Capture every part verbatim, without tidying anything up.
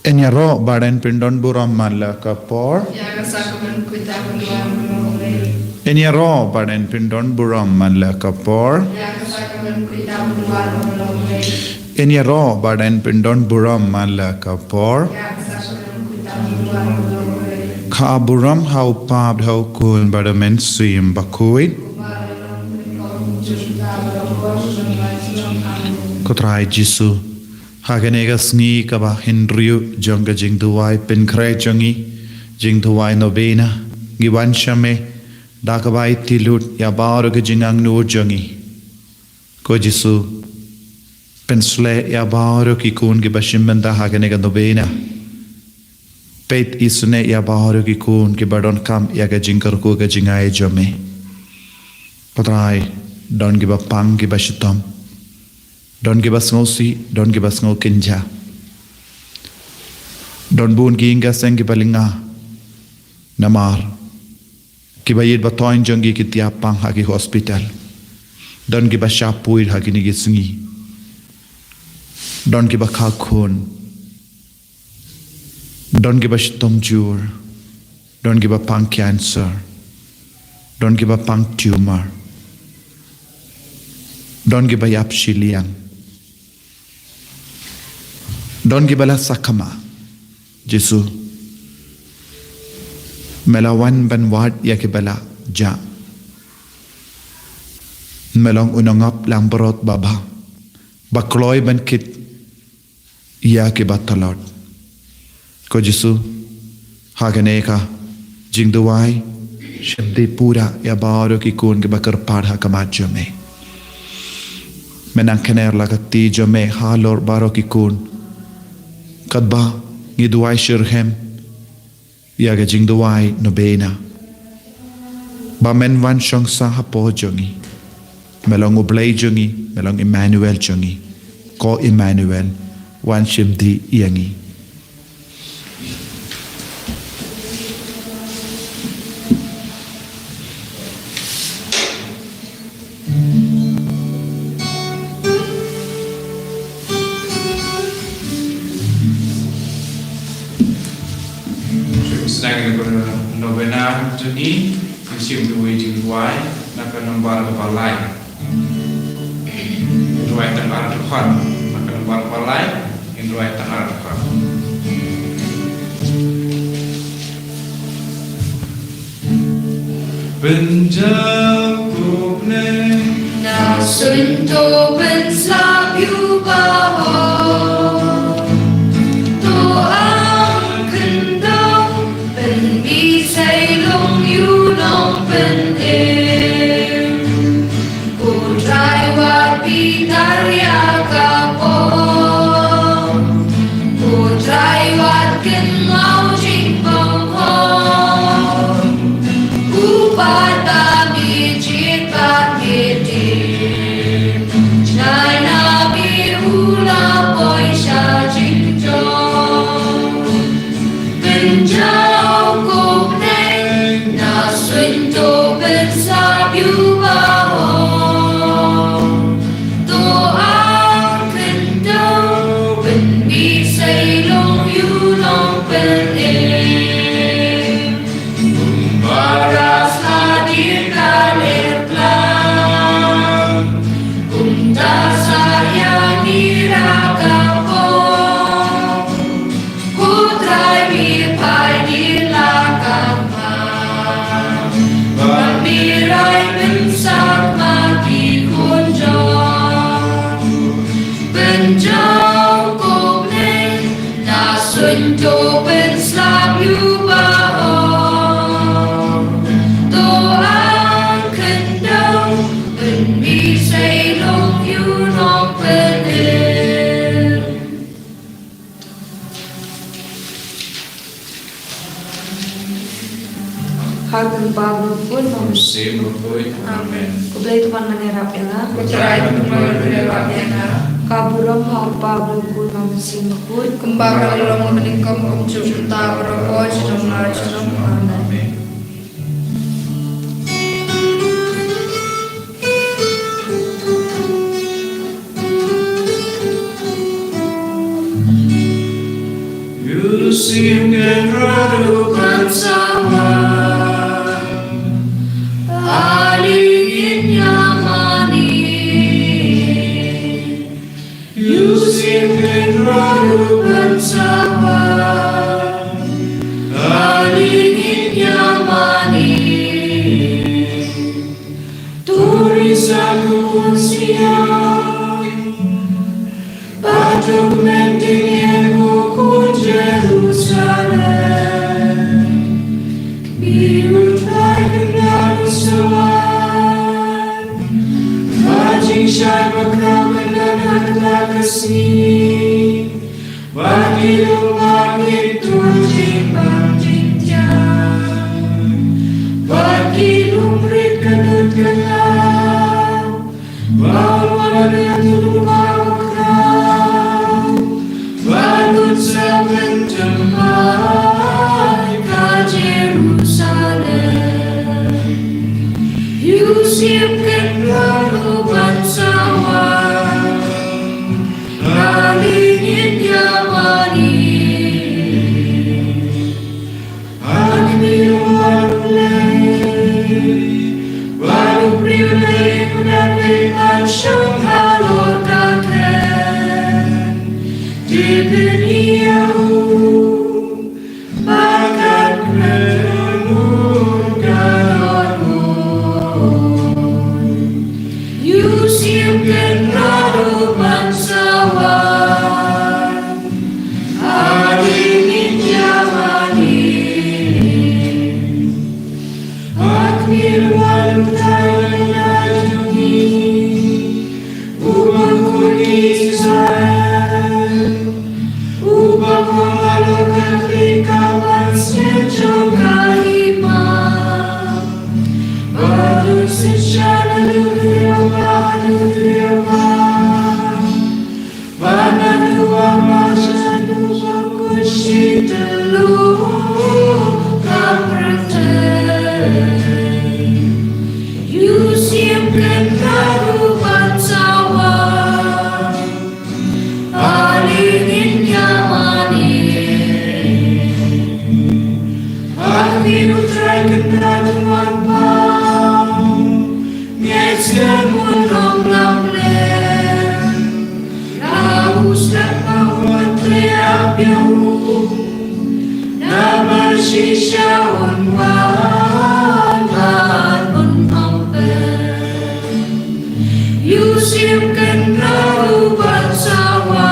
Yn ïaroh ba yn pyndon burom man la ka por. Ïa ka sakramen khuid da ka duwan u Blei. Yn ïaroh ba yn pyndon burom man la ka por. Ïa ka sakramen khuid da ka duwan u Blei. Yn ïaroh ba yn pyndon burom man la ka por. Ïa ka sakramen khuid da ka duwan u Blei. Ka burom ha u Kpa bad ha u Khun bad ha u Mynsiem Bakhuid. Ko Trai Jisu, ha kane ka sngi kaba hynriew jong ka jingduwai pynkhreh jong ngi, jingduwai novena, ngi wan sha me da kaba aiti lut ïa baroh ki jingangnud jong ngi. Ko Jisu, pynshlei ïa baroh ki khun kiba shim bynta ha kane ka novena. Peit isynei ïa baroh ki khun kiba donkam ïa ka jingkyrkhu ka jingai jong me. Ko Trai, don kiba pang kiba shitom. Don kiba sngewsih, don kiba sngewkynjah. Don bun ki ïing ki seng kiba lynga. Namar kiba ïeit ba thoiñ jong ki ki tiap pang ha ki hospital. Don kiba shah poi ha kine ki sngi. Don kiba kha khun. Don kiba shitom jur. Don kiba pang cancer. Don kiba pang tumor. Don kiba ïap shiliang. Don kiba la sakma. Jisu, me la wan ban wad ïa kiba la jah. Me long u nongap langbrot babha, ba kloi ban kit ïa kiba tlot. Ko Jisu, ha kane ka jingduwai, shim dih pura ïa baroh ki khun kiba kyrpad ha khmat jong me. Me nang kner la ka kti jong me halor baroh ki khun. Katba ngi duwai shitrhem ïa ka jingduwai novena, ba men wan shong sah hapoh jong ngi. Me long U Blei jong ngi, me long Emmanuel jong ngi. Ko Emmanuel, wan shim dih ïa ngi. Sdang ïa ka novena jong ngi, ngin shim kawei ka jingduwai na ka nombar kaba lai. Ngin duwai tang ar dkhot. Na ka nombar kaba lai, ngin duwai tang ar dkhot. Pynjaw ko Blei. Na suiñ to pynslap ïa u Baha. To ang khyndew pynmih sei long ïa u nongpynim. Ko Trai wat bitar ïa ka pop. Ko Trai wat kynmaw jingbymhok. U pat ba me jied bad me tip. Tnai na me u la poi sha jingjop. Pynjaw ko Blei, na suiñ to pynslap ïa u Baha. To ang khyndew pynmih sei long ïa u nongpynim. Kumba la sla dier ka ler klang, kumta sa ïa ngi da ka pop. Ko Trai me phai dier la ka phang, bad me rai pynshah ma ki khun jong. Pynjaw ko Blei, na suiñ to pynslap ïa u Baha. To ang khyndew pynmih sei long ïa u nongpynim. Ha ka kyrteng u Kpa bad u Khun bad u Mynsiem Bakhuid. Amen. Ko Blei to ban ïarap ïa nga. Ko Trai to ban ïarap ïa nga. Ka burom ha u Kpa bad u Khun bad u Mynsiem Bakhuid. Kumba ka la long mynnyngkong kumjuh mynta baroh ka junom la junom. Amen. Sim Kynrad u ban sawa, ale ngin ïa mane. Sim Kynrad u ban sawa, ale ngin ïa mane. To ri sa khun siang, ba duk mynta ïa u khun Jerusalem. Phi un phai kynda u sawar, ba jingshai bakhraw kynda ha kata ka sngi. Ba ki lum ba ki tur jingbam jingthiang, ba ki lum rit ka lut ka law, ba u wan ïa u lum ba u khraw, ba lut sa myntem ha ka Jerusalem. Ïa u Sim Kynrad u ban sawa, ale ngin ïa mane. Ak mi u wan u Blei, wan u briew lei u da lei ban shong halor ka kren. Te phin ïa u ba ka kren un ka don un. Ïa u Sim Kynrad u ban sawa, ale ngin ïa mane. Ak mi u wan u Trai la jong ngi, u Bakhun Israel, u ba kham halor ka khlieh ka ban sngewthuh jong ka hima. Ba dun synshar na dun riewpah, na dun riewpah. Ba na duwar ba sha duwar Kush shi tylli ka pyrthei. Ïa u Sim Kynrad u ban sawa, ale ngin ïa mane. Ak mi u Trai Kynrad u wan bam, ngeit sngewbha un ong lam lem. Ka u step ka u wan trei ap ïa u. Naba shisha un wan bad un ong pep. Ïa u Sim Kynrad u ban sawa,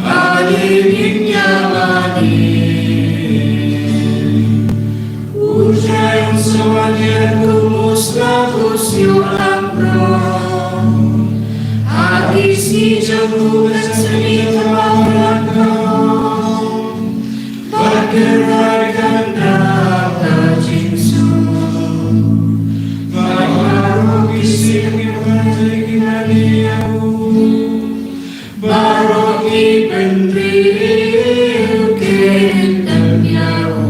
ale ngin ïa mane. U Trai un sa wan ïa u musla u siew lam rong. Ha ki sngi jong u kan sa mih ka bang rangkong. Bad ka rai kan dap ka jingsuk. Bad baroh ki siem ki bynriew kin ïa u. Baroh ki bynriew kin ïa u.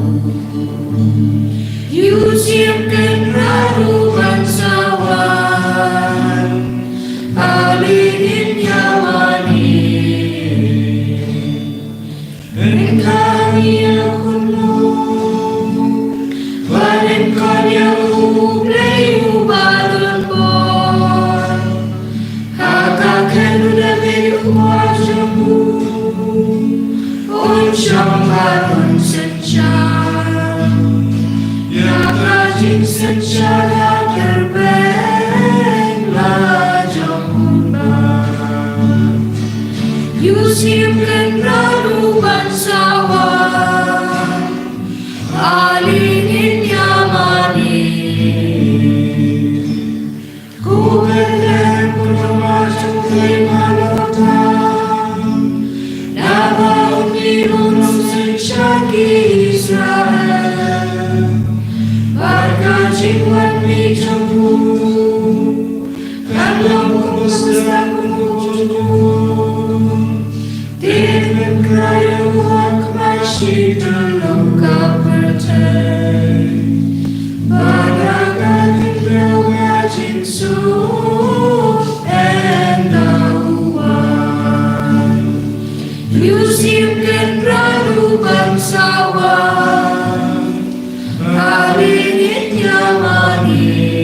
Ïa u Siem Kynrad u ban sa wan, ale ngin ïa mane. Ryngkat ïa u khunlung, ryngkat ïa U Blei uba don bor. Ha ka kyrdan u Dabid u khun jong u, un shong bad un synshar ïa ka jingsynshar la kyrpang la jong u Blei. Ïa u Siem Kynrad u ban sa wan, ale ngin ïa mane. Ko Bethlehem, ko nongmah jong U Blei Mawlynnai, naba u mih u nongsynshar ki Israel, bad ka jingwan mih jong u kan long kum u sdang u jong u. Te pynkhraw ïa u ha khmat Sawa, kali nit nyamani.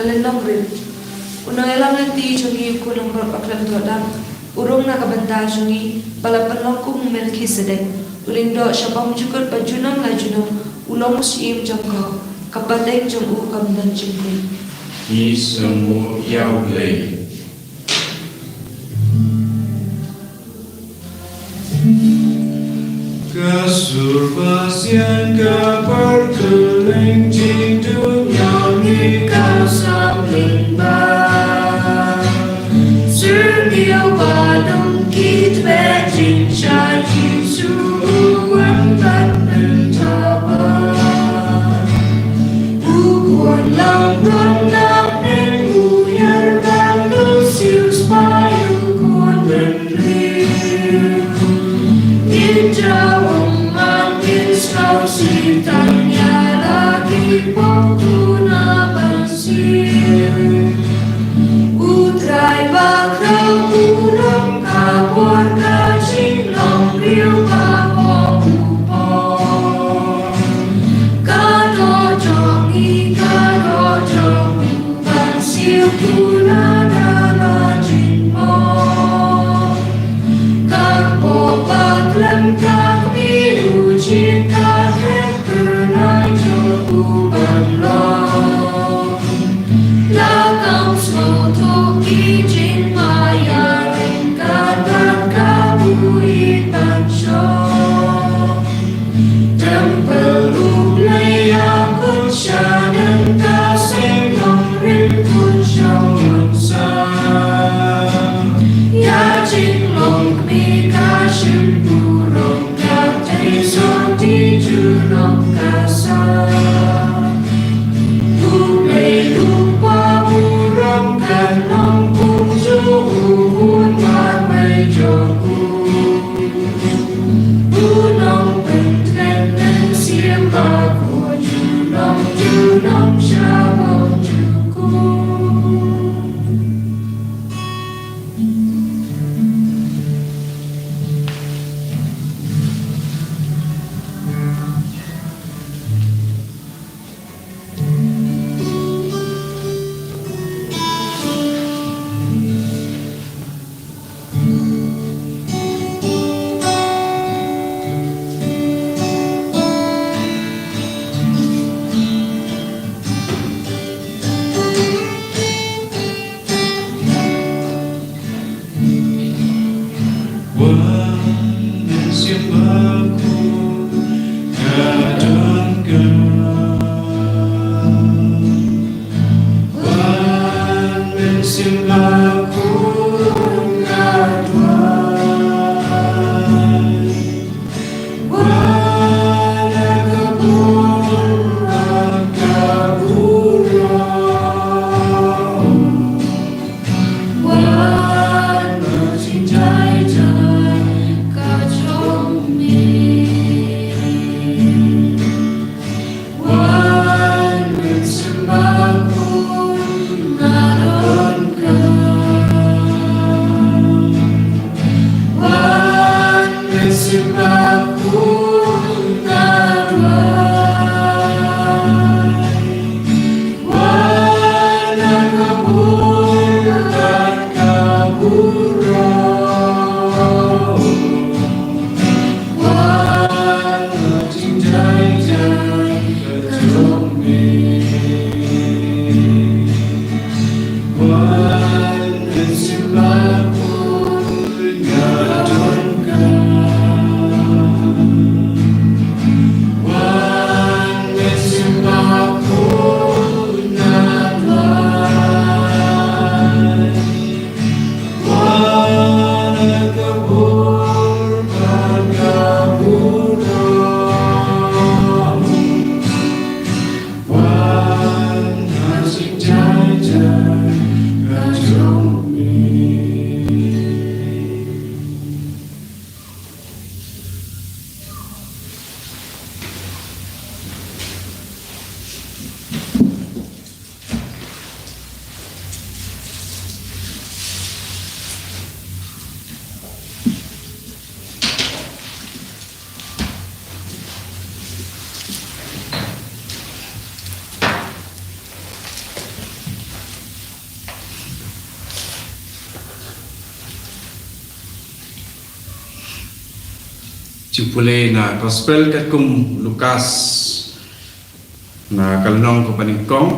Lynnong rit. U nongïalam lynti jong ngi u Khun Langbrot bakhlem dohnud, u rung na ka bynta jong ngi, ba la pynlong kum u Melkisedek, u lyngdoh sha bymjukut ba junom la junom, u long u Syiem jong ko, ka pateng jong u kam don jingpynïap. Ngi sngewbha ïa U Blei. Ka sur ba sian ka por kylleng jingduwai ïa ngi ka samling ba. Syrngiew ba dum ki tbeh jingshai Jisu u wan ban pynthaba. U Khun Langbrot na pdeng u Ïar ba Lucius ba u Khun Bynriew. Ngin jaw ong man ngin sngewsih tang ïa la ki pop tu na ban siew. U Trai ba khraw u long ka por ka jinglong briew ka pop u pop. Ka doh jong ngi ka doh jong u ban siew tu na ka la jingmut. Ka pop ba khlem ka kmie u jied ka khlem kyrnai jong u ban long. La kam sngewthuh ki jingma ïa ryngkat ka buit ban shong. Templ U Blei ïa kut sha nang ka seng nongrim kut shong nongsa. Jingpule na Gospel katkum Lukas, na ka lynnong kaba nyngkong,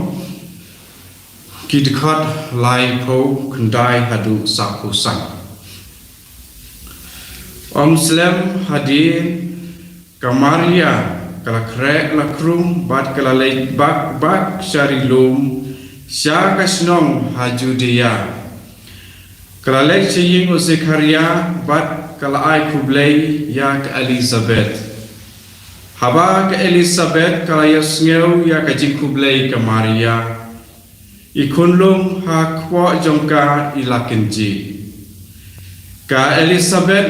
ki dkhot laiphew khyndai haduh saphew san. Ym slem hadien, ka Maria ka la khreh la khrum bad ka la leit bak bak sha ri lum, sha ka shnong ha Judea. Ka la leit sha ïing u Zekaria bad ka la ai khublei ïa ka Elisabet. Haba ka Elisabet ka la ïohsngew ïa ka jingkhublei ka Maria, i khunlung ha kpoh jong ka i la kynjih. Ka Elisabet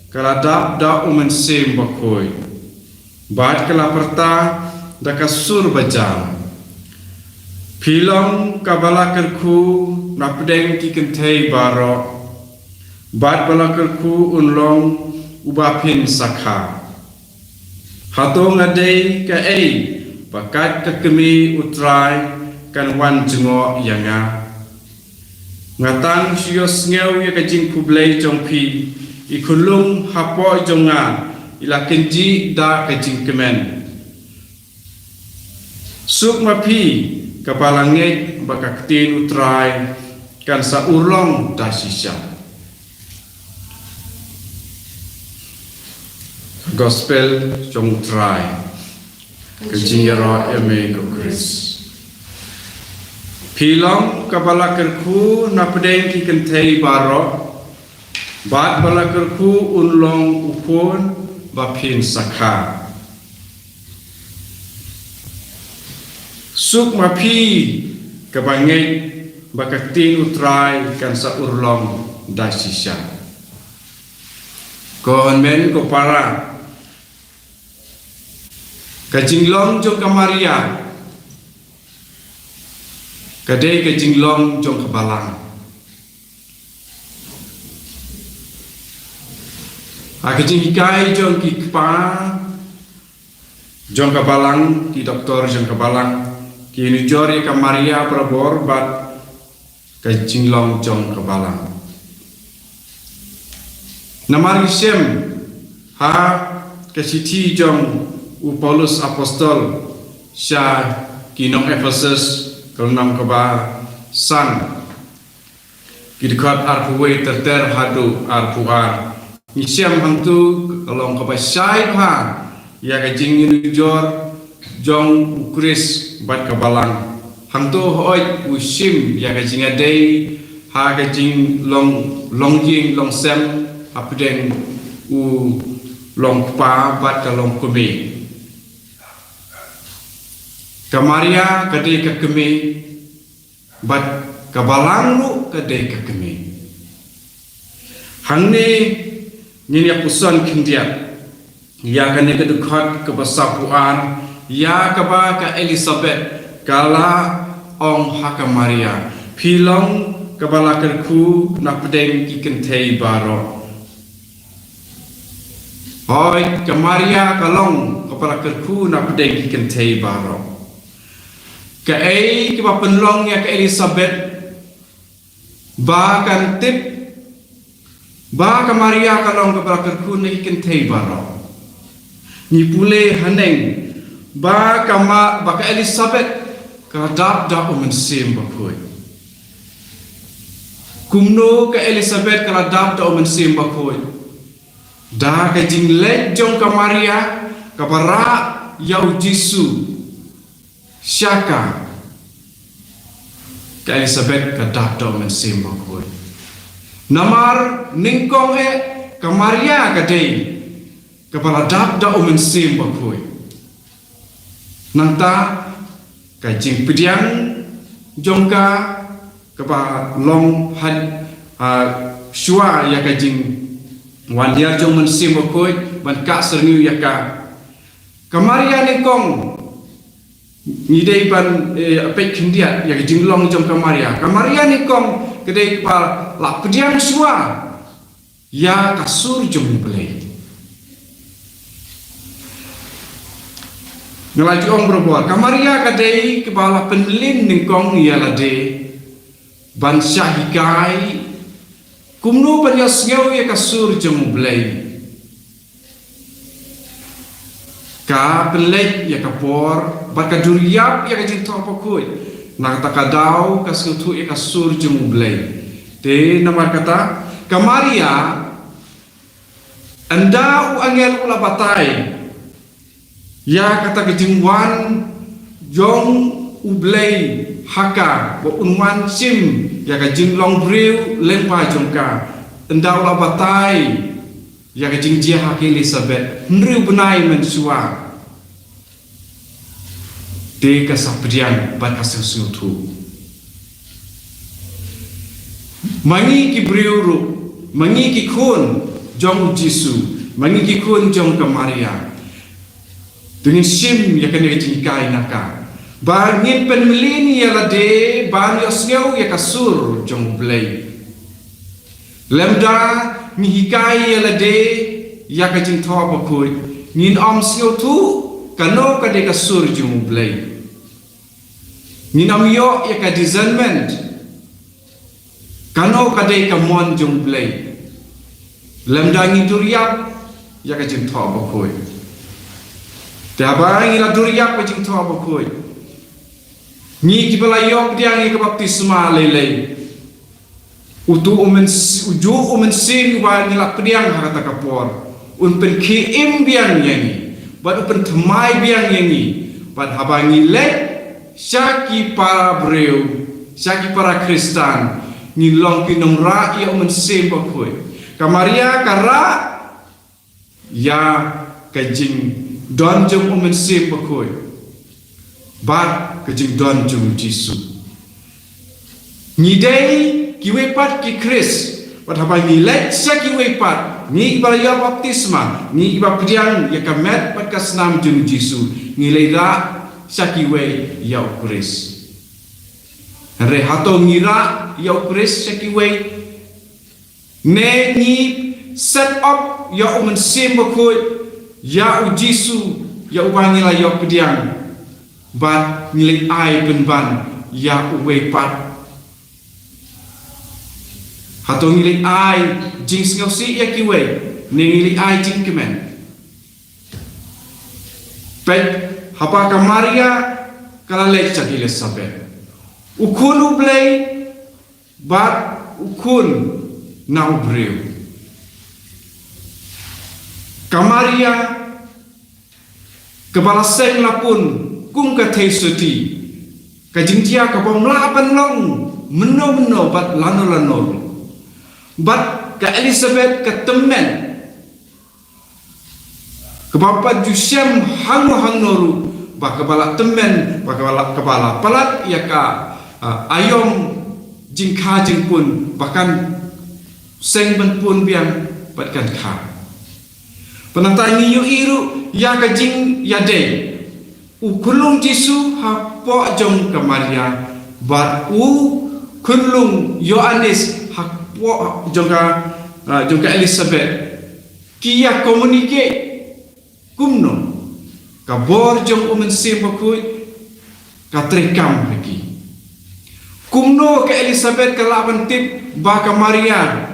ka la dap da U Mynsiem Bakhuid bad ka la pyrta da ka sur ba jan, "Phi long kaba la kyrkhu napdeng ki kynthei baroh, bad ba la kyrkhu un long uba phin sa kha. Hato nga dei kaei ba kat ka kmie U Trai kan wan jngoh ïa nga? Nga tang shu ïohsngew ïa ka jingkhublei jong phi, i khunlung hapoh jong nga i la kynjih da ka jingkmen. Suk ma phi kaba la ngeit ba ka ktien U Trai kan sa urlong da shisha." Gospel jong U Trai. Ka jingïaroh ïa me ko Khrist. "Phi long kaba la kyrkhu napdeng ki kynthei baroh, bad ba la kyrkhu un long u khun ba phin sa kha. Suk ma phi kaba ngeit ba ka ktien U Trai kan sa urlong da shisha." Ko hynmen ko para, ka jinglong jong ka Maria ka dei ka jinglong jong ka Balang. Ha ka jinghikai jong ki kpa jong ka Balang, ki doktor jong ka Balang, ki nujor ïa ka Maria barabor bad ka jinglong jong ka Balang. Namar ngi shem ha ka shithi jong u Paulus Apostol sha ki nong Ephesus, ka lynnong kaba san, ki dkhot arphew wei ter ter haduh arphew ar. Ngi shem hangtu ka long kaba shai bha ïa ka jingnujor jong u Khrist bad ka Balang. Hangtu hooid u shim ïa ka jingïadei ha ka jinglong, long ïing long sem hapdeng u long kpa bad ka long kmie. Ka Maria ka dei ka kmie, bad ka Balang ruh ka dei ka kmie. Hangne ngin ïa puson khyndiat ïa kane ka dkhot kaba saphew ar, ïa kaba ka Elisabet ka la ong ha ka Maria, "Phi long kaba la kyrkhu napdeng ki kynthei baroh." Hooid, ka Maria ka long kaba la kyrkhu napdeng ki kynthei baroh. Kaei kaba pynlong ïa ka Elisabet ba kan tip ba ka Maria ka long kaba la kyrkhu na ki kynthei baroh? Ngi pule haneng ba ka Ma-, ba ka Elisabet ka la dap da U Mynsiem Bakhuid. Kumno ka Elisabet ka la dap da U Mynsiem Bakhuid? Da ka jingleit jong ka Maria kaba rah ïa u Jisu sha ka, ka Elisabet ka dap da U Mynsiem Bakhuid. Namar nyngkong eh ka Maria ka dei kaba la dap da U Mynsiem Bakhuid. Nangta ka jingpdiang jong ka kaba long ha, ah, shuwa ïa ka jingwan hiar jong U Mynsiem Bakhuid ban kah syrngiew ïa ka. Ka Maria nyngkong, ngi dei ban, eh, peit khyndiat ïa ka jinglong jong ka Maria. Ka Maria nyngkong ka dei kaba la pdiang shuwa ïa ka sur jong U Blei. Nga la ju ong barabor, ka Maria ka dei kaba la pynlin nyngkong ïa lade ban shah hikai kumno ban ïohsngew ïa ka sur jong U Blei. ka pynleit ïa ka por, bad ka dur ïap ïa ka jingthoh bakhuid. Na kata ka daw ka sngewthuh ïa ka sur jong U Blei. Te namar kata, ka Maria, ynda u angel u la batai ïa kata ka jingwan jong U Blei ha ka, ba un wan shim ïa ka jinglong briew lyngba jong ka. Ynda u la batai ïa ka jingjia ha ka Elisabet, hynriew bnai mynshuwa. Te ka sa pdiang bad ka sngewthuh. Ma ngi ki briew ruh, ma ngi ki khun jong U Jisu, ma ngi ki khun jong ka Maria. To ngin shim ïa kane ka jinghikai na ka, ba ngin pynmlien ïa lade ban ïohsngew ïa ka sur jong U Blei. Lymda ngi hikai ïa lade ïa ka jingthoh bakhuid, ngin ym sngewthuh kano ka dei ka sur jong U Blei. Ngin ym ïoh ïa ka discernment kano ka dei ka mon jong U Blei. Lymda ngi dur ïap ïa ka jingthoh bakhuid. Te haba ngi la dur ïap ka jingthoh bakhuid, ngi kiba la ïoh pdiang ïa ka baptisma lei lei, utu u Myns-, ujuh U Mynsiem uba ngi la pdiang ha kata ka por, un pynkhie im biang ïa ngi, bad un pynthymmai biang ïa ngi, bad haba ngi leit sha ki para briew, sha ki para Khristan, ngin long ki nongrah ïa U Mynsiem Bakhuid. Ka Maria ka rah ïa ka jingdon jong U Mynsiem Bakhuid bad ka jingdon jong U Jisu. Ngi dei kiwei pat ki Khrist, bad haba ngi leit sha kiwei pat, ngi kiba la ïoh baptisma, ngi kiba pdiang ïa ka met bad ka snam jong U Jisu, ngi leit rah sha kiwei ïa U Khrist. Hynrei hato ngi rah ïa U Khrist sha kiwei? Ne ngi set up ïa U Mynsiem Bakhuid, ïa U Jisu, ïa uba ngi la ïoh pdiang, bad ngi leit ai pynban ïa uwei pat? Hato ngi leit ai jingsngewsih ïa kiwei, ne ngi leit ai jingkmen? Peit, haba ka Maria ka la leit sha ka Elisabet, u khun U Blei bad u khun na u briew. Ka Maria kaba la seng la pun kum ka theisotti, ka jingjia kabym lah ban long mynno mynno bad lano lano ruh. Bad ka Elisabet ka tymmen, kaba pat ju shem hangno hangno ruh ba kaba la tymmen, ba kaba la, kaba la palat ïa ka, ah, aïom jingkha jingpun, ba kan seng ban pun biang bad kan kha. Bad nangta ngi ïohi ruh ïa ka jingïadei u khyllung Jisu hapoh jong ka Maria, bad u khyllung Ïoannis hapoh jong ka, ah, jong ka Elisabet. Ki ïa communicate kumno? Ka bor jong U Mynsiem Bakhuid ka treikam ha ki. Kumno ka Elisabet ka lah ban tip ba ka Maria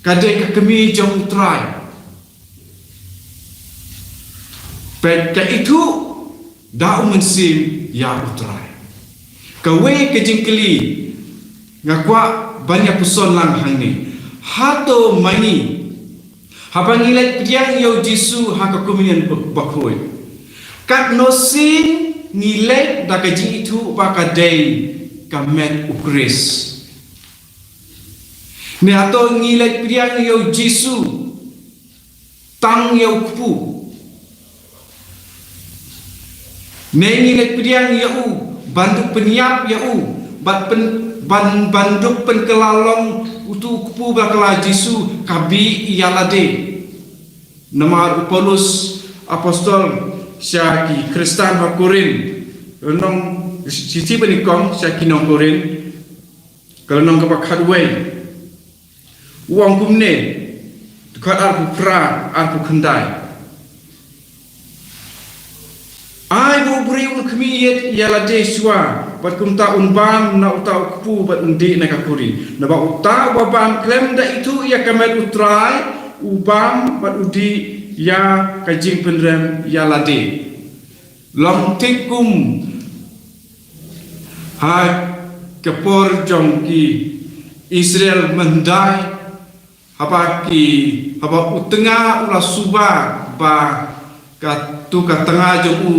ka dei ka kmie jong U Trai? Peit, ka ithuh da U Mynsiem ïa U Trai. Kawei ka jingkylli nga kwah ban ïa puson lang hangne. Hato ma ngi, haba ngi leit pdiang ïa U Jisu ha ka Komunion Bakhuid, katno sien ngi leit da ka jingithuh ba ka dei ka met U Khrist? Ne hato ngi leit pdiang ïa U Jisu tang ïa u kpu? Ne ngi leit pdiang ïa u ban dup pynïap ïa u, ban pyn-, ban, ban dup pynkylla long utu u kpu ba kylla Jisu, ka bih ïa lade? Namar u Paulus apostol sha ki Khristan ha Korinth, lynnong, shithi ba nyngkong sha ki nong Korinth, ka lynnong kaba khatwei, u ong kumne, dkhot arphew phra, arphew khyndai: Ai ba u briew un khmih ïa lade shuwa, bad kumta un bam na uta u kpu bad un dih na ka khuri. Naba uta uba bam khlem da ithuh ïa ka met U Trai, u bam bad u dih ïa ka jingpynrem ïa lade. Long thik kum ha ka por jong ki Israel mynhyndai, haba ki, haba u tnga u la suba ba ka, tu ka tnga jong u,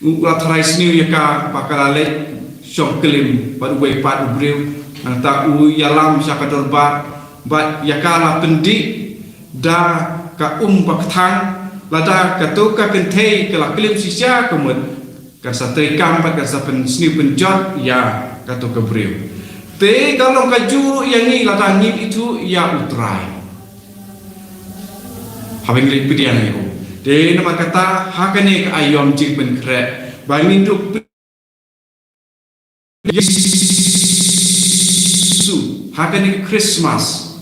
u la tharai sniew ïa ka ba ka la leit shong klim bad uwei pat u briew. Nangta u ïalam sha ka dorbar bad ïa ka la pyndih da ka um ba kthang. Lada ka, tu ka kynthei ka la klim shisha ka mut, kan sa treikam bad kan sa pynsniew pynjot ïa ka, tu ka briew. Te ka long kajuh ïa ngi lada ngim ithuh ïa U Trai. Haba ngi leit pdiang ïa u. Te namar kata ha kane ka aïom jingpynkhreh ba ngin dup Jisu ha kane ka Christmas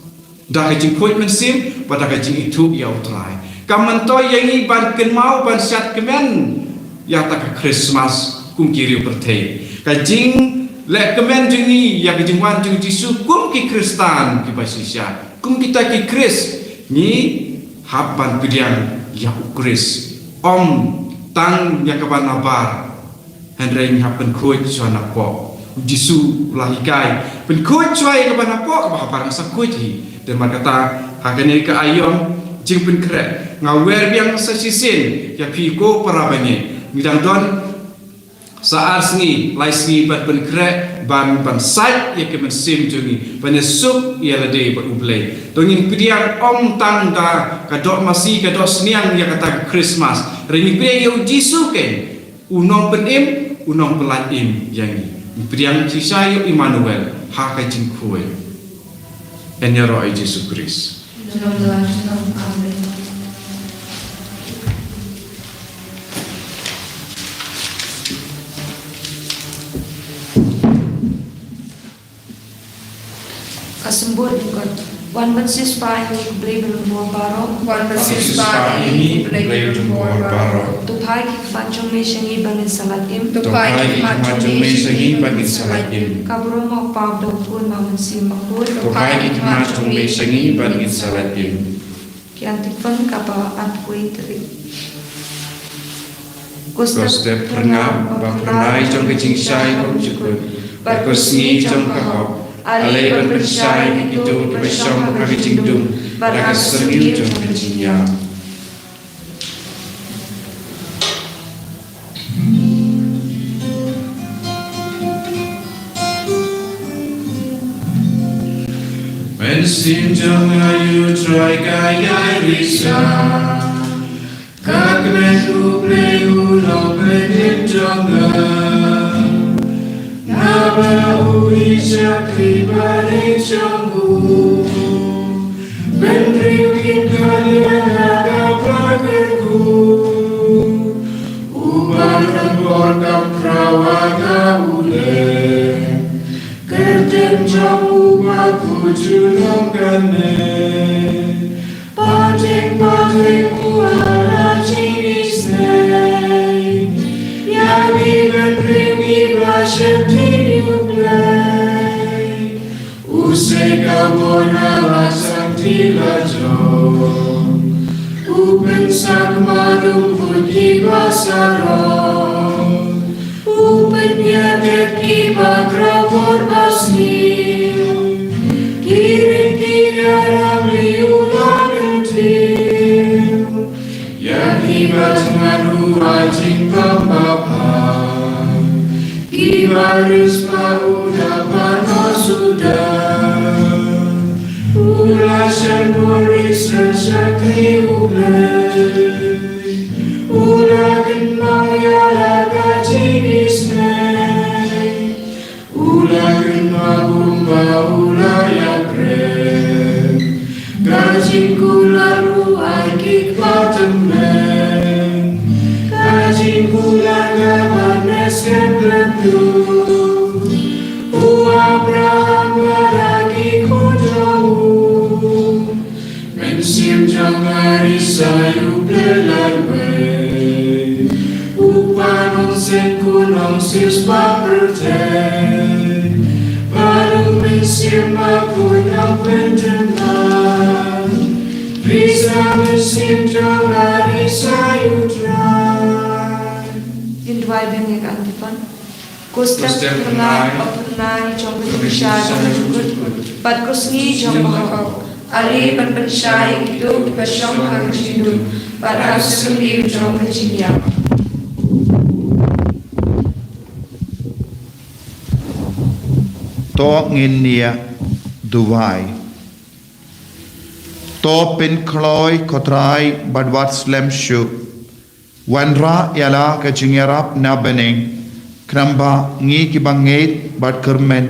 da ka jingkhuid mynsiem bad da ka jingithuh ïa U Trai. Kam myntoi ïa ngi ban kynmaw ban shad kmen ïa kata ka Christmas kum ki riew pyrthei. Ka jingleh kmen jong ngi ïa ka jingwan jong Jisu kum ki Khristan kiba shisha, kum kita ki Khrist, ngi hap ban pdiang ïa U Khrist. Ym tang ïa kaba nabar, hynrei ngi hap pynkhuid shuwa napoh. U Jisu u la hikai, pynkhuid shuwa ïa kaba napoh, kaba habar ngin sa khuid hi. Te namar kata ha kane ka aïom jingpynkhreh nga wer biang sa shisien ïa phi ko para bangeit. Ngi dang don sa ar sngi, lai sngi ban pynkhreh, ban, ban sait ïa ka mynsiem jong ngi, ban ïasuk ïa lade bad U Blei. To ngin pdiang ym tang da ka doh masi, ka doh sniang ïa kata ka Christmas, hynrei ngin pdiang ïa U Jisu keiñ, U Nongpynim, U Nongpynlait im ïa ngi. Ngin pdiang shisha ïa U Immanuel ha ka jingkhuid. Yn ïaroh ïa U Jisu Khrist. Amen. Ka symbol jong ka. Wan ban siewspah ïa ngi, ko Blei ba don bor baroh. Wan ban siewspah ïa ngi, ko Blei ba don bor baroh. To phai ki khmat jong me sha ngi ba ngin sa lait im. To phai ki khmat jong me sha ngi ba ngin sa lait im. Ka burom U Kpa, U Khun bad U Mynsiem Bakhuid. To phai ki khmat jong me sha ngi ba ngin sa lait im. Ki antiphon kaba arphew wei tarik. Ko step phyrngab ba phyrnai jong ka jingshai bymjukut bad ko sngi jong ka hok, ale ban pynshai ïa kito kiba shong ha ka jingdum bad ha ka syrngiew jong ka jingïap. Mynsiem jong nga ïa U Trai ka ïai risa, ka kmen U Blei U Nongpynim jong nga. Naba u i shakri bad i jong u. Bynriew kin kylliang ha ka pra kyrkhu. U ba don bor kam khraw ha ka u leh. Kyrteng jong u ba khuid junom kan leh. Pateng pateng u ha la jingisynei. Ïa ngi bynriew ngi ba sheptieng ïa U Blei. U sei ka bor na la shang ti la jong. U pynsakma dum bun kiba sarong. U pynïaid kiba khraw bor ba sniew. Ki ring ki ïaram ri u la kyntiew. Ïa kiba thngan u ha jingpang ba phai. Kiba riewspah u da pynnoh suda. U la shah bor Israel shakri U Blei. U la kynmaw ïa la ka jingisynei. U la kynmaw kumba u la ïakren. Ka jingkular u ai ki kpa tymmen. Ka jingkular kaba neh skhem khlem dur. U Abraham bad ki khun jong u. Mynsiem jong nga risa ïa U Blei laiwei. U Kpa Nongsiewspah pyrthei. Bad U Mynsiem Bakhuid Nongpyntngen. Risa Ngin duwai biang ïa ka antiphon. Ko step phyrnai, o phyrnai jong ka jingshisha jong ka jingkut, bad ko sngi jong ka bahok. Are ban pynshai ïa kito kiba shong ha ka jingdum bad ha ka symbiosis jong ka jingïap. To ngin ïa duwai. To pynkloi, ko Trai, bad wat slem shuh. Wanrah ïa la ka jingïarap na bneng, khnang ba ngi kiba ngeit bad kyrmen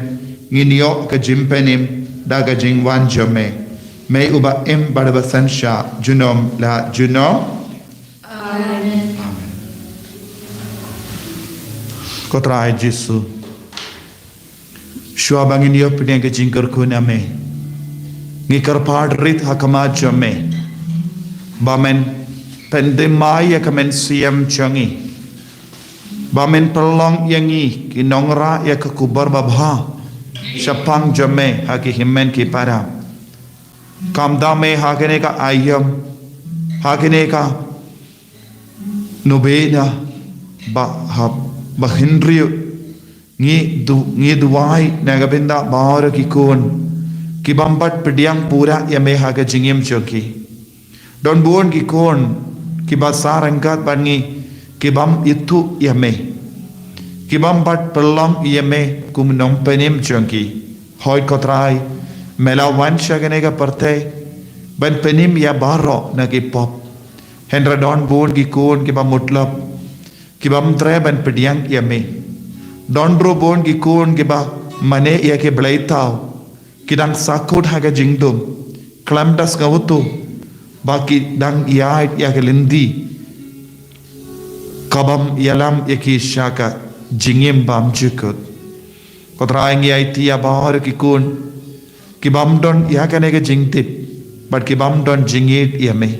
ngin ïoh ka jingpynim da ka jingwan jong me. Me uba im bad ba synshar junom la junom. Amen. Amen. Ko Trai Jisu, shuwa ba ngin ïoh pdiang ka jingkyrkhu na me, ngi kyrpad rit ha khmat jong me ba men pynthymmai ïa ka mynsiem jong ngi, ba men pynlong ïa ngi ki nongrah ïa ka khubor babha shaphang jong me ha ki hynmen ki para. Kumta me ha kane ka aïom, ha kane ka novena, ba ha, ba hynriew, ngi du, ngi duwai na ka bynta baroh ki khun ki bym pat pdiang pura ïa me ha ka jingim jong ki. Don bun ki khun kiba sah ryngkat bad ngi ki bym ithuh ïa me, ki bym pat pynlong ïa me kum u nongpynim jong ki. Hooid ko Trai, me la wan sha kane ka pyrthei ban pynim ïa baroh na ki pop. Hynrei don bun ki khun kiba mutlop, ki bym treh ban pdiang ïa me. Don ruh bun ki khun kiba mane ïa ki bleithaw, ki dang sahkut ha ka jingdum, khlem da sngewthuh ba ki dang ïaid ïa ka lynti ka bym ïalam ïa ki sha ka jingim bymjukut. Ko Trai, ngi aiti ïa baroh ki khun ki bym don ïa kane ka jingtip bad ki bym don jingïeit ïa me.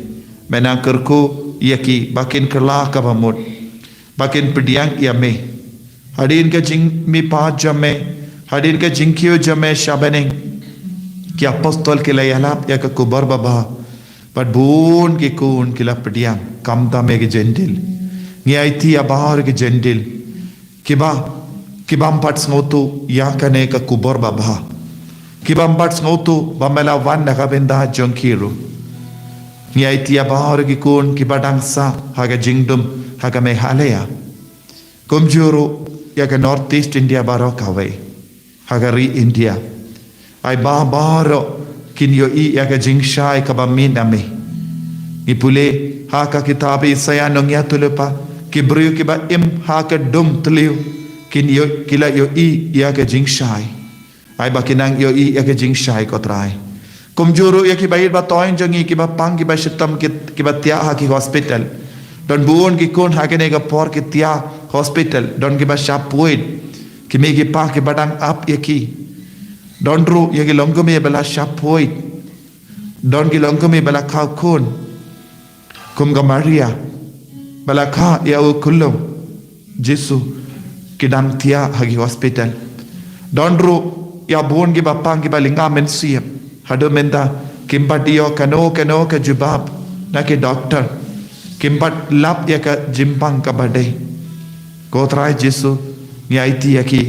Me nang kyrkhu ïa ki ba kin kylla kaba mut, ba kin pdiang ïa me. Hadien ka jingmihpat jong me, hadien ka jingkiew jong me sha bneng, ki apostol ki la ïalap ïa ka khubor babha, bad bun ki khun ki la pdiang. Kumta me ki Jentil, ngi aiti ïa baroh ki Jentil kiba, ki bym pat sngewthuh ïa kane ka khubor babha, ki bym pat sngewthuh ba me la wan na ka bynta jong ki ruh. Ngi aiti ïa baroh ki khun kiba dang sah ha ka jingdum ha ka Meghalaya, kumjuh ruh ïa ka North East India baroh kawei, ha ka ri India. Ai ba baroh kin ïohi ïa ka jingshai kaba mih na me. Ngi pule ha ka kitab Isaïah nongïathuhlypa, ki briew kiba im ha ka dum thliew kin ïoh, ki la ïohi ïa ka jingshai. Ai ba kin nang ïohi ïa ka jingshai ko Trai. Kumjuh ruh ïa kiba ïeit ba thoiñ jong ngi kiba pang kiba shitom ki, kiba thiah ha ki hospital. Don bun ki khun ha kane ka por ki thiah hospital, don kiba shah phuid, ki mei ki pa kiba dang ap ïa ki. Don ruh ïa ki longkmie ba la shah phuid. Don ki longkmie ba la khaw khun, kum ka Maria ba la kha ïa u khyllung Jisu, ki dang thiah ha ki hospital. Don ruh ïa bun kiba pang kiba lynga mynsiem, haduh mynta kim pat ïoh kano kano ka jubab na ki doktor, kim pat lap ïa ka jingpang kaba dei. Ko Trai Jisu, ngi aiti ïa ki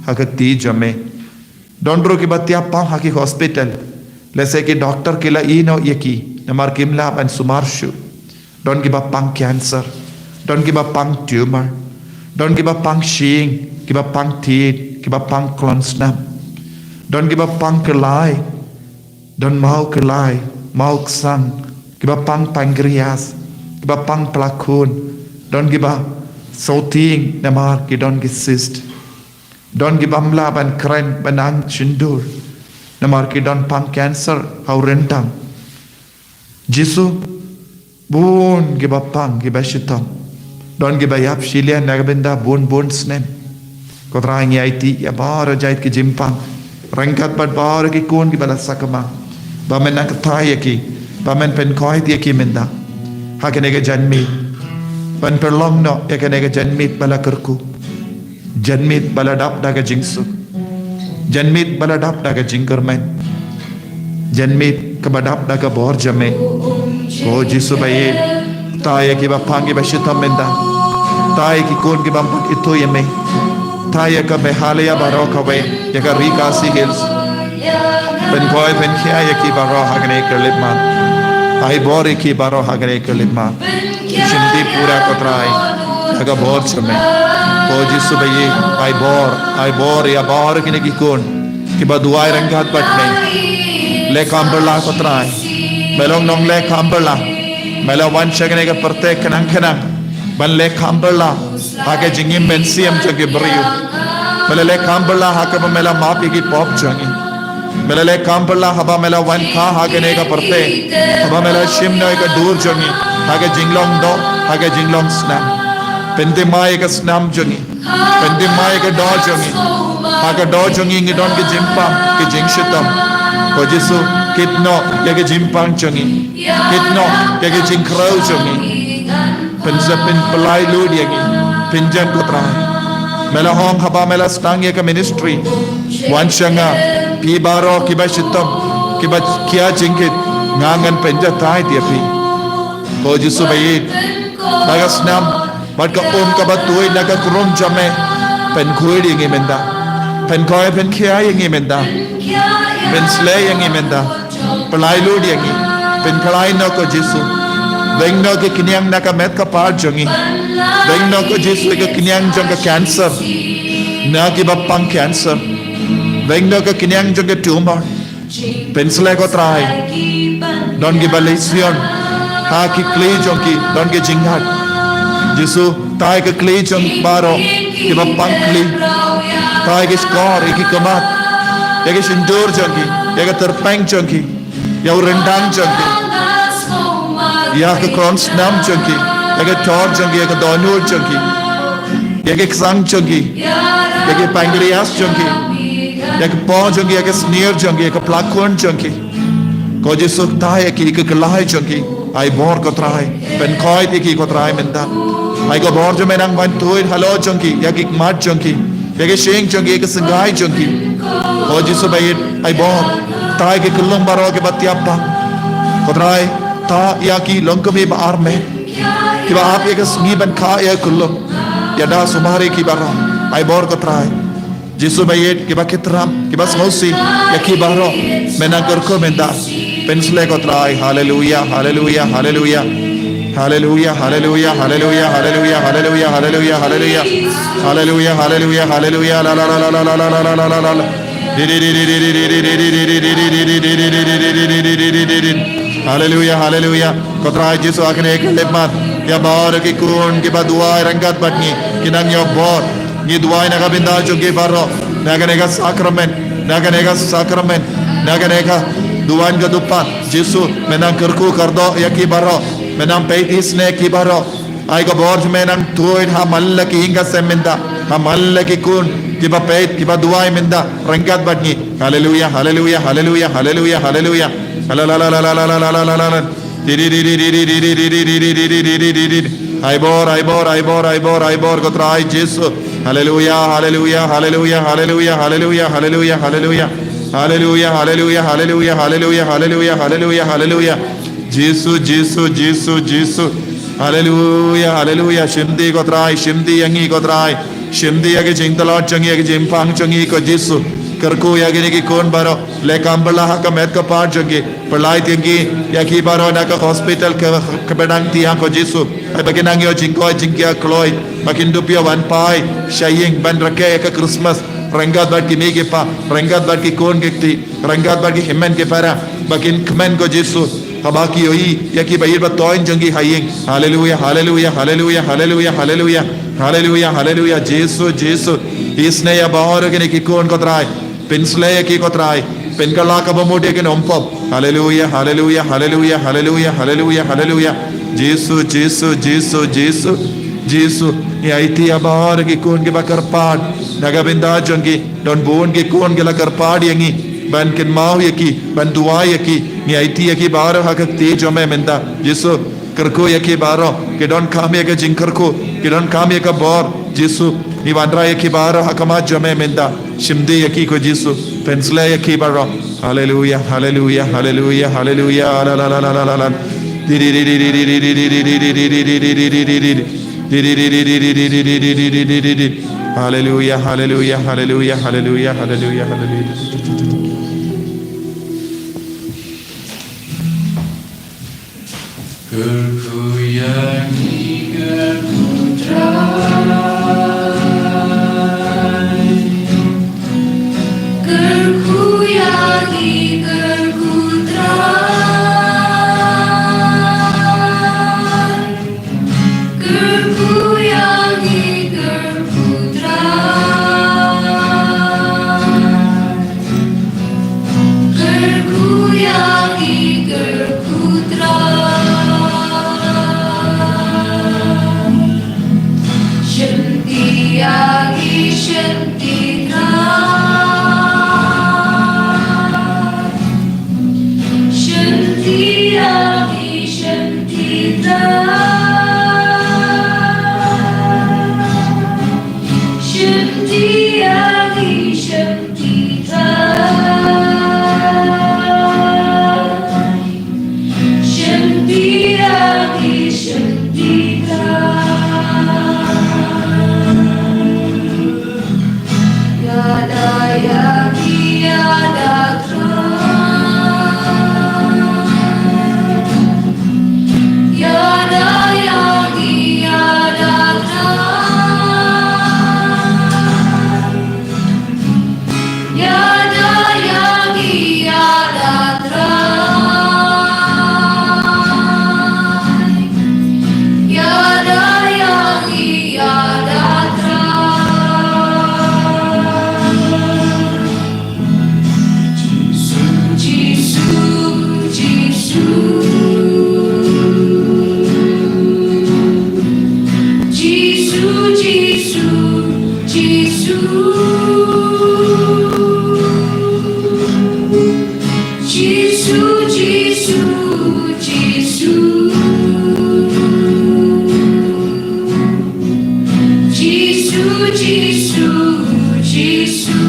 ha ka kti jong me. Don ruh kiba thiah pang ha ki hospital, lehse ki doktor ki la ïehnoh ïa ki namar kim lah ban sumar shuh. Don kiba pang cancer, don kiba pang tumor, don kiba pang shyieng, kiba pang thied, kiba pang klon snam, don kiba pang kyllai, don maw kyllai, maw ksang, kiba pang pancreas, kiba pang pla khun, don kiba sawtieng namar ki don ki cyst. Don ki bym lah ban kren, ban nang shyntur namar ki don pang cancer ha u ryntang. Jisu, bun kiba pang kiba shitom, don kiba ïap shiliang na ka bynta bun bun snem. Ko Trai, ngi aiti ïa baroh jait ki jingpang, ryngkat bad baroh ki khun kiba la sakma, ba men nang kyrthai ïa ki, ba men pynkhuid ïa ki mynta ha kane ka janmiet, ban pynlong noh ïa kane ka janmiet ba la kyrkhu. Janmiet ba la dap da ka jingsuk. Janmiet ba la dap da ka jingkyrmen. Janmiet kaba dap da ka bor jong me. O Jisu ba ïeit, tai ïa kiba pang kiba shitom mynta. Tai ïa ki khun kiba ym pat ithuh ïa me. Tai ïa ka Meghalaya baroh kawei, ïa ka Ri Khasi Hills. Pynkhoi pynkhia ïa ki baroh ha kane ka khyllipmat. Ai bor ïa ki baroh ha kane ka khyllipmat. Shim dih pura ko Trai, ha ka bor jong me. O Jisu ba ïeit, ai bor, ai bor ïa baroh kine ki khun kiba duwai ryngkat bad me. Leh kham bylla ko Trai. Me long nongleh kham bylla. Me la wan sha kane ka pyrthei khnang khnang ban leh kham bylla ha ka jingim mynsiem jong ki briew. Me la leh kham bylla ha kaba me la map ïa ki pop jong ngi. Me la leh kham bylla haba me la wan kha ha kane ka pyrthei, haba me la shim noh ïa ka dur jong ngi ha ka jinglong doh, ha ka jinglong snam. Pynthymmai ïa ka snam jong ngi. Pynthymmai ïa ka doh jong ngi. Ha ka doh jong ngi ngi don ka jingpang, ka jingshitom. Ko Jisu, kit noh ïa ka jingpang jong ngi. Kit noh ïa ka jingkhrew jong ngi. Pynsa pynpyllait lut ïa ngi. Pynjem ko Trai. Me la ong haba me la sdang ïa ka ministry, wan sha nga. Phi baroh kiba shitom, kiba khia jingkit, nga ngan pynjatai ïa phi. Ko Jisu ba ïeit, na ka snam bad ka um kaba tuid na ka khrum jong me, pynkhuid ïa ngi mynta. Pynkhoi pynkhia ïa ngi mynta. Pynsleh ïa ngi mynta. Pyllait lut ïa ngi. Pynkhlaiñ noh ko Jisu. Weng noh ka khñiang na ka met ka par jong ngi. Weng noh ko Jisu ka khñiang jong ka cancer. Na kiba pang cancer. Weng noh ka khñiang jong ka tumor. Pynsleh ko Trai. Don kiba leh sien ha ki kli jong ki, don ki jingngeit. Jisu, tai ka kli jong baroh kiba pang kli. Tai ki shkor, ïa ki khmat, ïa ki shyntur jong ki, ïa ka tyrpeng jong ki, ïa u ryndang jong ki, ïa ka khon snam jong ki, ïa ka thor jong ki, ïa ka dohnud jong ki, ïa ka ksang jong ki, ïa ka pancreas jong ki, ïa ka paw jong ki, ïa ka snier jong ki, ïa ka plakhun jong ki. Ko Jisu, tai ïa ki, ïa ka khlai jong ki. Ai bor ko Trai. Pynkhuid ïa ki ko Trai mynta. Ai ka bor jong me nang ban tuid halor jong ki, ïa ki khmat jong ki, ïa ki shyieng jong ki, ïa ki sngewbha jong ki. Ko Jisu ba ïeit, ai bor. Tai ki khyllung baroh kiba tiap bha. Ko Trai, tai ïa ki long kumne ba ar me. Kiba ap ïa ka sngi ban kha ïa ka khyllung. Ïada sumar ïa ki baroh. Ai bor ko Trai. Jisu ba ïeit, kiba kit ram, kiba sngewsih ïa ki baroh. Me nang kyrkhu mynta. Pynsleh ko Trai. Haleluya, haleluya, haleluya. Haleluya, haleluya, haleluya, haleluya, haleluya, haleluya. Haleluya, haleluya, haleluya. La, la, la. Haleluya, haleluya. Ko Trai Jisu, ha kane ka khyllipmat, ïa baroh ki khun kiba duwai ryngkat bad ngi, ki nang ïoh bor. Ngi duwai na ka bynta jong ki baroh, na kane ka sakramen, na kane ka sakramen, na kane ka duwan ka dupat. Jisu, me nang kyrkhu kyrdoh ïa ki baroh, me nang peit isynei ïa ki baroh. Ai ka bor jong me nang tuid ha man la ki ïing ka sem mynta, ha man la ki khun kiba peit, kiba duwai mynta ryngkat bad ngi. Haleluya, haleluya, haleluya, haleluya, haleluya. La, la, la. Ai bor, ai bor, ai bor, ai bor, ai bor ko Trai Jisu. Haleluya, haleluya, haleluya, haleluya, haleluya, haleluya, haleluya. Haleluya, haleluya, haleluya, haleluya, haleluya, haleluya, haleluya. Jisu, Jisu, Jisu, Jisu. Haleluya, haleluya. Shim dih ko Trai, shim dih ïa ngi ko Trai. Shim dih ïa ki jingtlot jong ngi, ïa ki jingpang jong ngi ko Jisu. Kyrkhu ïa kine ki khun baroh. Leh kham bylla ha ka met ka par jong ki. Pyllait ïa ngi, ïa ki baroh na ka hospital ka, kaba nang thiang ko Jisu. Ai ba kin nang ïoh jingkoit jingkhiah kloi. Ba kin dup ïoh wan phai sha ïing ban rakhe ïa ka Christmas. Ryngkat bad ki mei ki pa, ryngkat bad ki khun ki kti, ryngkat bad ki hynmen ki para. Ba kin kmen ko Jisu. Haba ki ïohi ïa ki ba ïeit ba thoiñ jong ki ha ïing. Haleluya, haleluya, haleluya, haleluya, haleluya. Haleluya, haleluya, Jisu, Jisu. Isynei ïa baroh kine ki khun ko Trai. Pynsleh ïa ki ko Trai. Pynkylla kaba mut ïa ki nym pop. Haleluya, haleluya, haleluya, haleluya, haleluya, haleluya. Jisu, Jisu, Jisu, Jisu, Jisu. Ngi aiti ïa baroh ki khun kiba kyrpad na ka bynta jong ki. Don bun ki khun ki la kyrpad ïa ngi ban kynmaw ïa ki, ban duwai ïa ki. Ngi aiti ïa ki baroh ha ka kti jong me mynta. Jisu, kyrkhu ïa ki baroh, ki donkam ïa ka jingkyrkhu, ki donkam ïa ka bor. Jisu, ngi wanrah ïa ki baroh ha khmat jong me mynta. Shim dih ïa ki ko Jisu, pynsleh ïa ki baroh. Haleluya, haleluya, haleluya, haleluya. La, la, la. Hallelujah, hallelujah, hallelujah, hallelujah, hallelujah, hallelujah. Kyrkhu ïa ngi, kyrkhu Trai. Kyrkhu ïa ngi, kyrkhu Trai. Kyrkhu ïa ngi, kyrkhu Trai. Kyrkhu ïa ngi, kyrkhu Trai. Shim ti ïa ngi, shim ti Trai. Shim ti ïa ngi, shim ti Trai. Shim ti ïa ngi, shim ti Trai. Shim ti ïa ngi, shim ti Trai. Ïada ïa ngi, ïada Trai. Ïada ïa ngi, ïada Trai. Ïada ïa ngi, ïada Trai. Ïada ïa ngi, ïada Trai. Jisu, Jisu, Jisu. Jisu, Jisu, Jisu. Jisu, Jisu, Jisu. Jisu, Jisu, Jisu.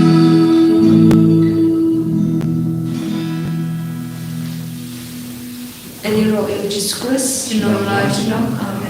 Ïaroh ïa u Jisu Khrist, junom la junom. Amen.